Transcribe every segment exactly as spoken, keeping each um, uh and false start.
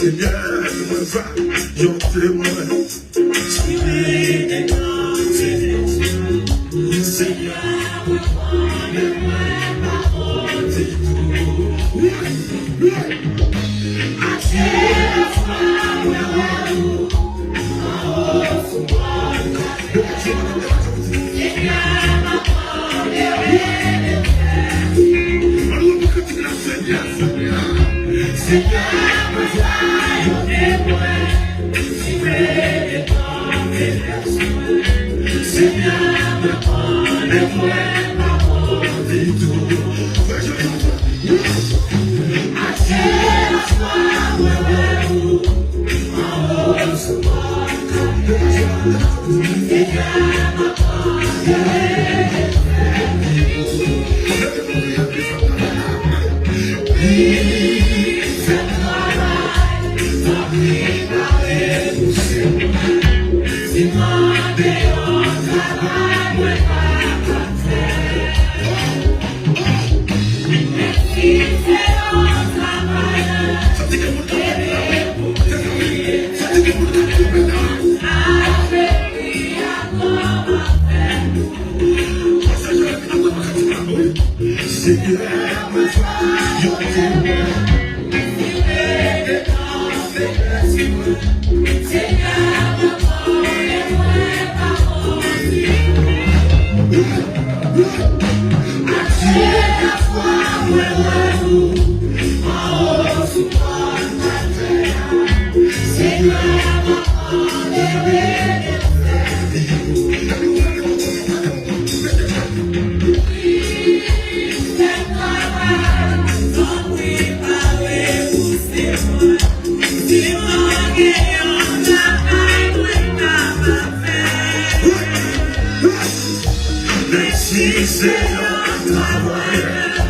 Senyè, mwen va yon temwen. Senyè, mwen konnen mwen pa bon ditou. Wi, wi. Atyè lafwa mwen wè ou.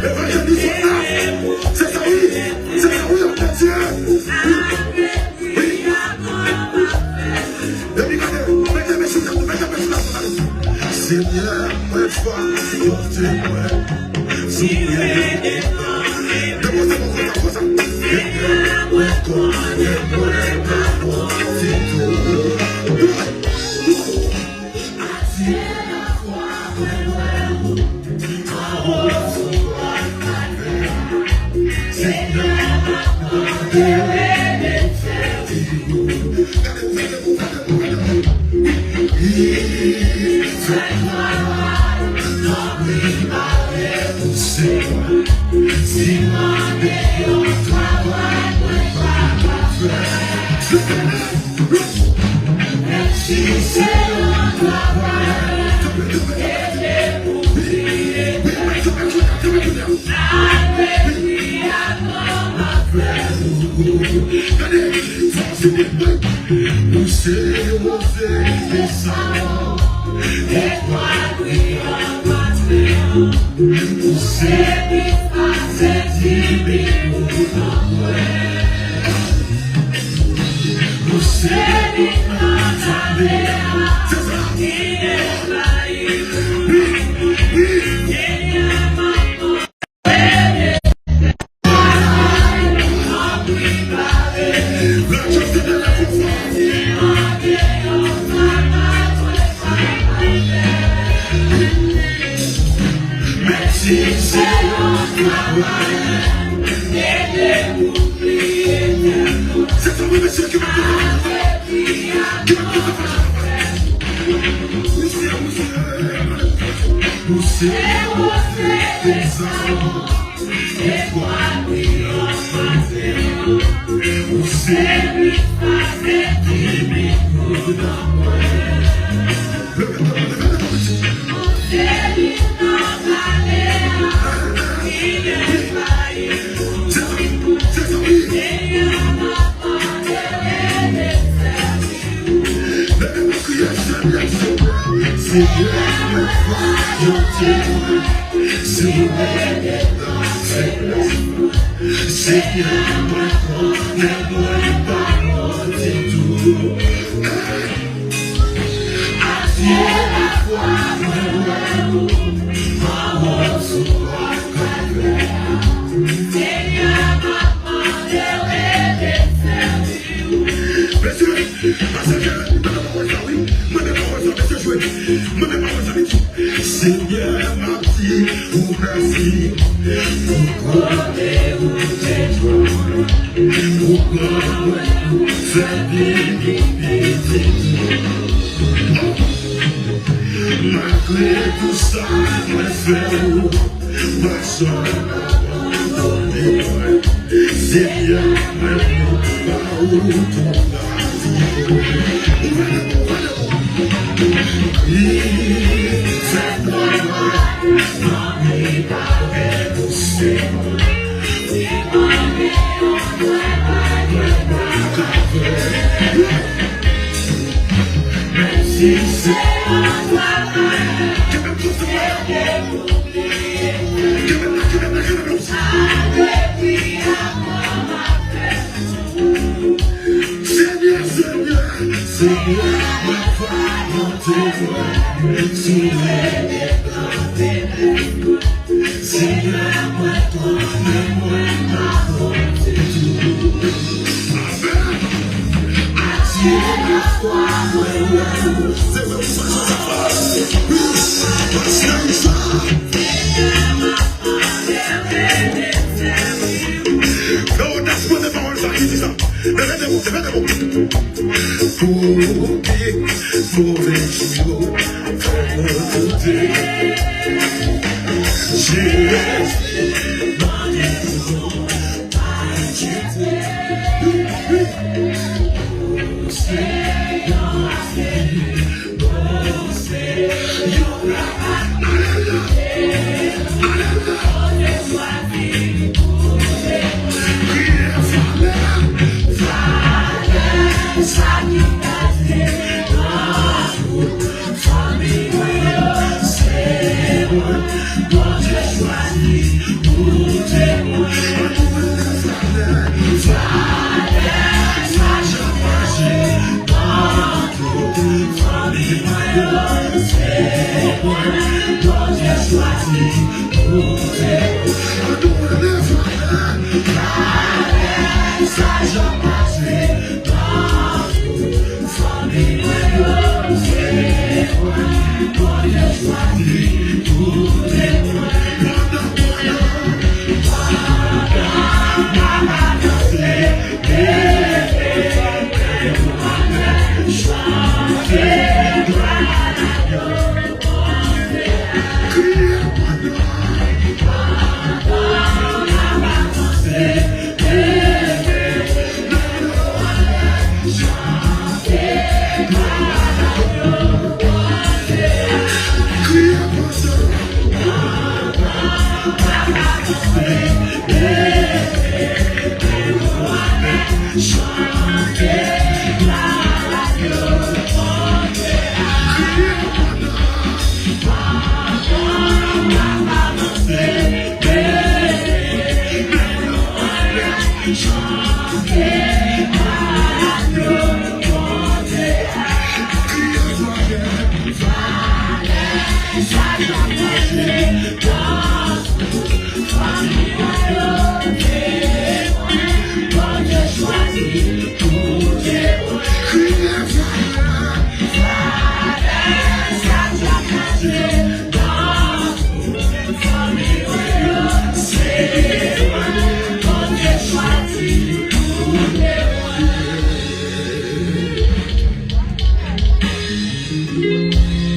Evanjelis Sona, se sa wi, se sa wi, ap Bondye. Wi, wi. Epi gade, mete men sou tèt ou, mete men sou tèt ou, gade. Senyè, mwen fwa, Bondye mwen. Sou mwen. Depoze mwen konsa, konsa. Senyè, mwen konnen mwen pa bon ditou. Ou se woze de salon, etwal briyan maten an. Ou se plis pase dimi pou nan mwen. Ou se limit nan tande a ki envayi mwen. Senyè, m ap Ou se woze de salon, etwal briyan maten an. Ou se plis pase dimi pou nan mwen. Ou se limit nan tande a ki envayi mwen. Senyè, m ap mande w ede sèvi. Leve pou kriye, Senyè, Senyè, mwen fwa yon temwen. Si w ede nan feblès mwen, Senyè, mwen konnen mwen pa bon ditou. Atyè lafwa mwen wè ou anwo sou wòch Kalvè a. Senyè, m ap mande w ede sèvi. Senyè, mande pawòl sa, wi. Mande pawòl sa, mesye jwe. Mande pawòl sa, li di, Senyè, m ap di ou mèsi pou kote ou te pran mwen, pou kò mwen ou fè vini pitit ou. Malgre tou sa mwen fè ou, pèsonn pa abandone mwen. Senyè, mwen vle ba ou tout lavi mwen. Ouvè lèt ou, ouvè lèt ou. Wi, fè travay, mami, pa repouse mwen. Menm si se yon travay. Kenbe m konsa, kenbe m la, kenbe m la, kenbe m la. Senyè, Senyè, Senyè, mwen volonte mwen, sou lè de plante. Senyè, mwen konnen mwen pa konte tou. Atire lafwa mwen wè ou. Se vre, ou pa chanje fwa. Paske sa. Fè odas mande pawòl sa ki di sa. Repete mo, repete mo. Pou ki move jou fè nou doute. Jezi, mande pou nou pa enkyete. Senyè,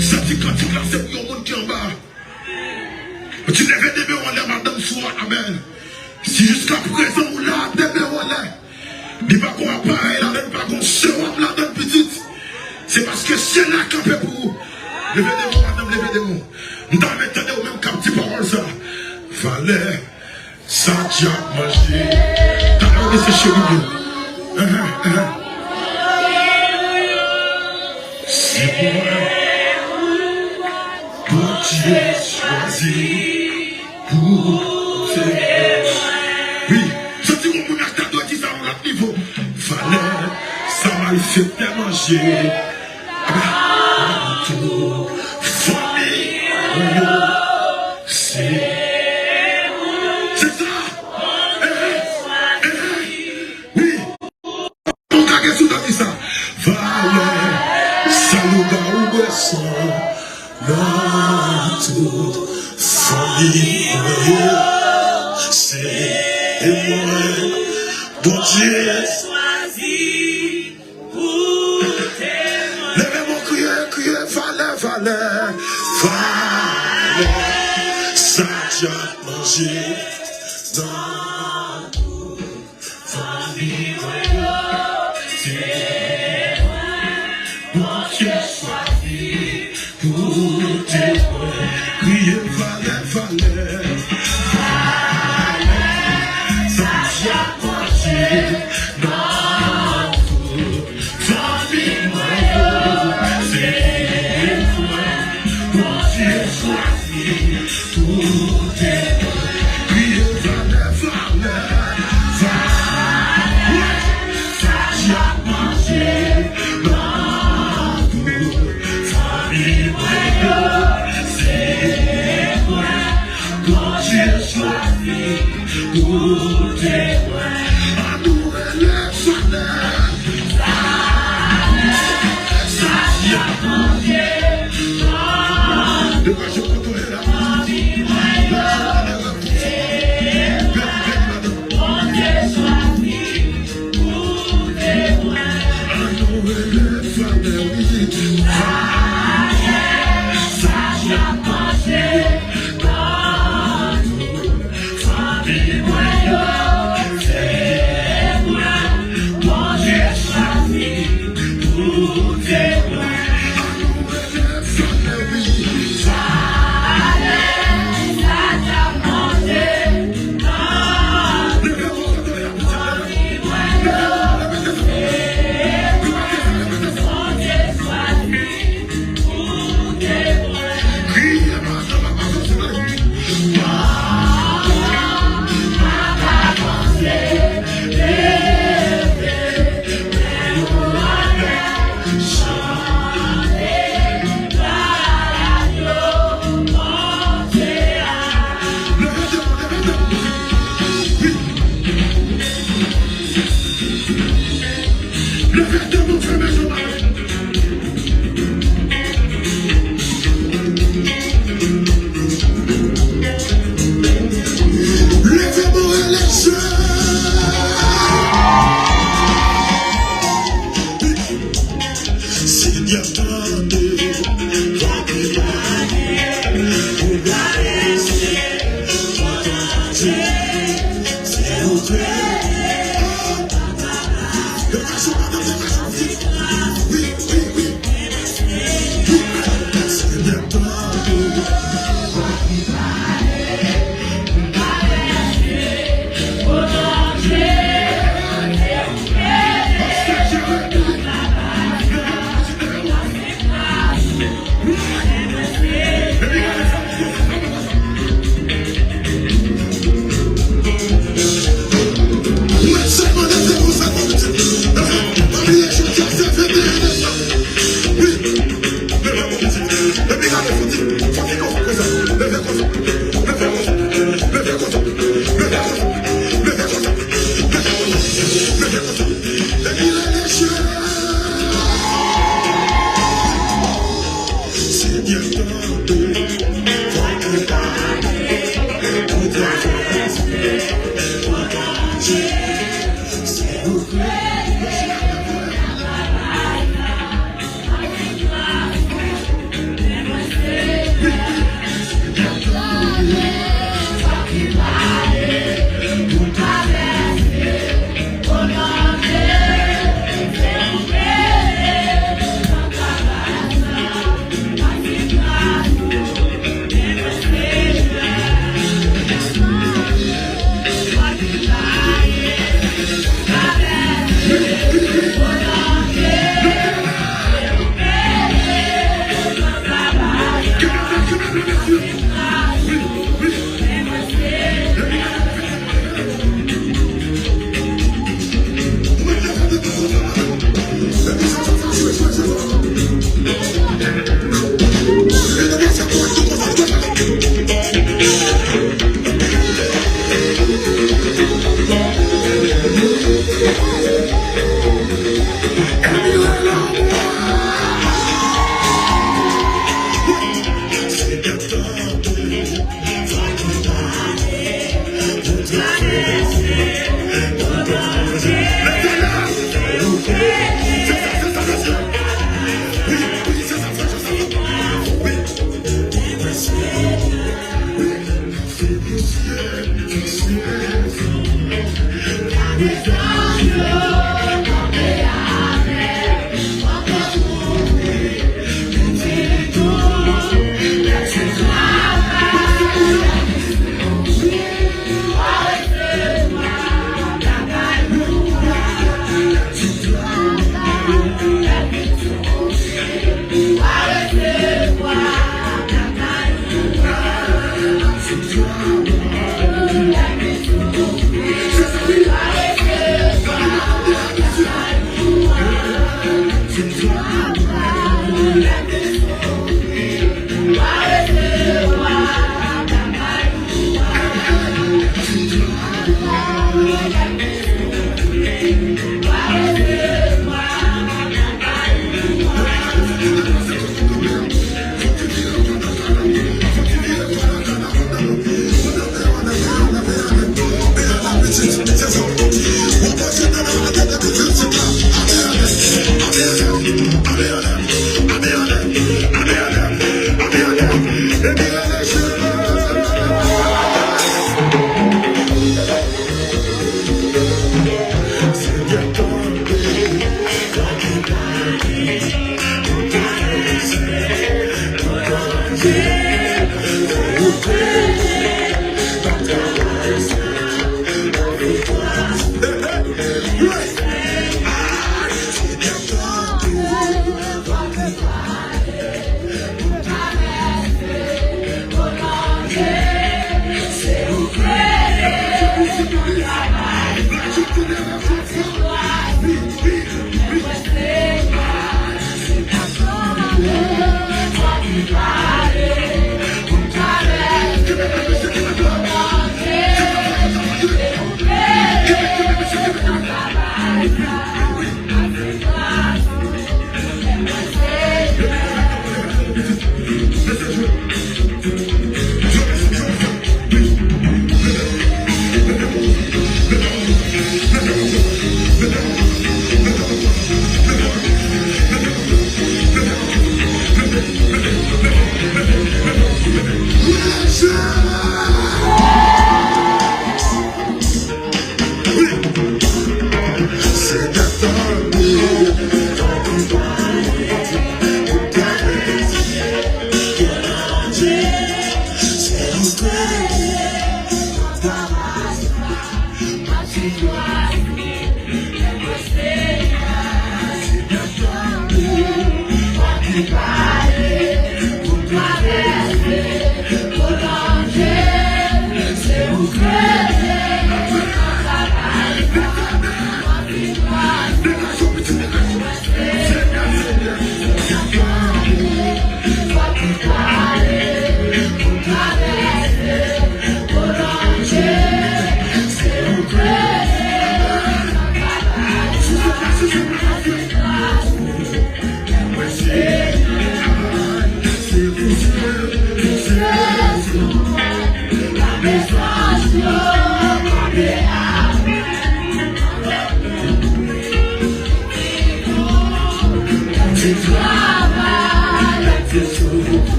Santi kantik la se pou yon moun ki anba. Ou di leve de men w anlè, madanm, sou amèn. Si jiska prezan ou la, de men w anlè. Li pa gon aparèy ladan, li pa gon sewòm ladan, pitit. Se paske syèl la kanpe pou ou. Leve de men w, madanm, leve de men w. M ta renmen tande ou menm k ap di pawòl sa. Valè sa dyab manje. Talè w se cheri m yo. Ahan, ahan. Se mwen Bondye chwazi pou te. Wi, santi yon moun ak ta dwe di sa yon lòt nivo. Valè sa malfektè manje. Aba, tou fanmi mwen yo. Se, se sa. Eh, eh, eh, wi. Ou ka gen sou dòmi sa. Valè Fanmi mwen yo, se mwen Bondye chwazi pou temwen. Leve men w, kriye, kriye, valè, valè, valè. Sa dyab manje nan fanmi mwen yo, se mwen Bondye chwazi pou temwen. Kriye valè, valè, valè. Sa dyab manje nan fanmi mwen yo, se mwen Bondye chwazi pou temwen. Kriye valè, valè, valè. Sa dyab manje nan fanmi mwen yo, se mwen Bondye chwazi pou temwen. An nou rele valè. Degaje w kote w ye la. Degaje w kote w ye la. An nou rele valè, wi. Valè, sa dyab manje nan fanmi mwen yo, se mwen Bondye chwazi pou temwen. An nou rele valè, wi. Valè, sa dyab manje nan fanmi mwen yo, se mwen Bondye chwazi. Leve de men w, fèmen je w. Leve men w, rele je. Senyè, tande, tande, tande, pou gade, se, pou tande, se ou kwè.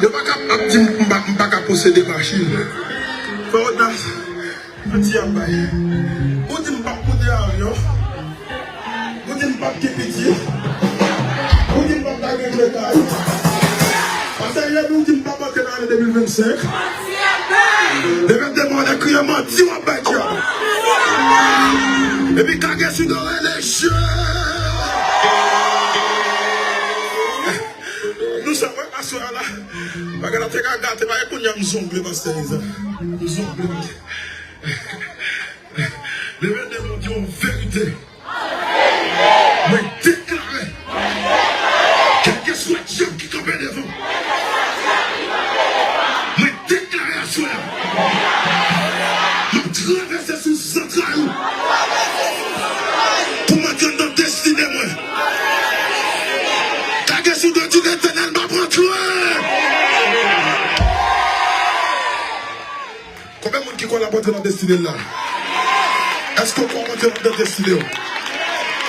Yo pa ka ap di m m pa, m pa ka posede machin. Fè odas. Manti y ap bay. Ou di m p ap moute avyon. Ou di m p ap gen pitit. Ou di m p ap lage kle kay. Pastè Yèb, ou di m p ap antre nan ane de mil vennsenk. Leve de mwa, lè kriye manti w ap bay dyab. Epi kage sou do rele je. Nou sa wè aswè a la. Bagay la te ka gate, bagay kounye a m zongle pastè Iza. M zongle. Leve de mwa, di yon verite. Mwen deklare, kèlkeswa dyab ki kanpe devan, mwen deklare aswè a, m ap travèse sou zantray ou pou m antre nan destine mwen. Kage sou do di Letènèl, m ap antre. Konbyen moun ki kwè l ap antre nan destine l la? Èske w kwè w antre nan destine w?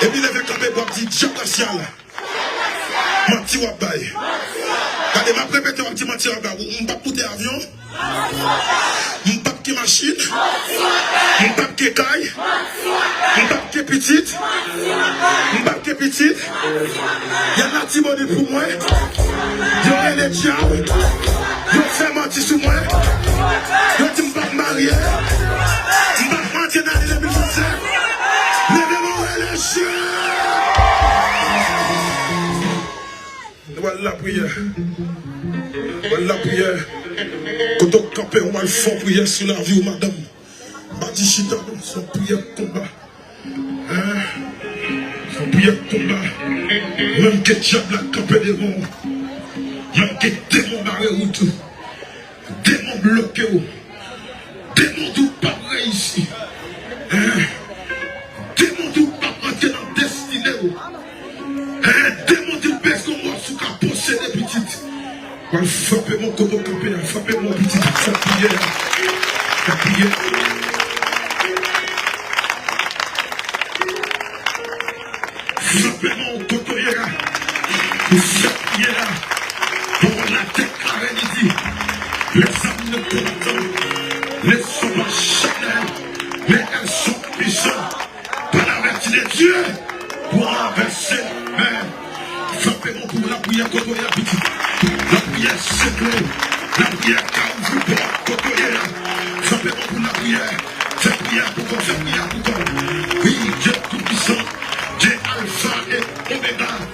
Epi leve kanpe pou w ap di, dyab rasyal, manti w ap bay. Gade, m ap repete, w ap di manti w ap bay. Ou, m p ap moute avyon. M p ap gen machin. M p ap gen kay. M p ap gen pitit. M p ap gen pitit. Y a Latibonit pou mwen. Yo rele dyab. Yo fè manti sou mwen. Yo di m p ap marye. M p ap marye nan ane de mil vennsenk. Leve men w, rele dyab. Nou al lapriyè. Nou al lapriyè. Kote w kanpe, w al fè yon priyè sou lavi w, madanm. Pa di chita non, se yon priyè konba. Hein? Se yon priyè konba. Menm ke dyab la kanpe devan w, menm ke demon bare wout ou, demon bloke w, Demon di w p ap reyisi. Hein? Demon di w p ap rantre nan destine w. Hein? Demon di w bezwen wè si w ka posede pitit. Pral frape men w kote w kanpe a. Frape men w pitit. Fè priyè. Fè priyè. Frape men w kote w ye a. Ou fè priyè a. Pawòl la deklare, li di, les armes ne combattent, ne sont pas charnelles, mais elles sont puissantes par la vertu de Dieu pour renverser. Men, frape men w pou lapriyè kote w ye a, pitit. Lapriyè sekrè. Lapriyè ka ouvri pòt kote w ye a. Frape men w pou lapriyè. Fè priyè a pou kò, fè priyè a pou kò. Wi, Dye Toupisan, Dye Alfa e Omega.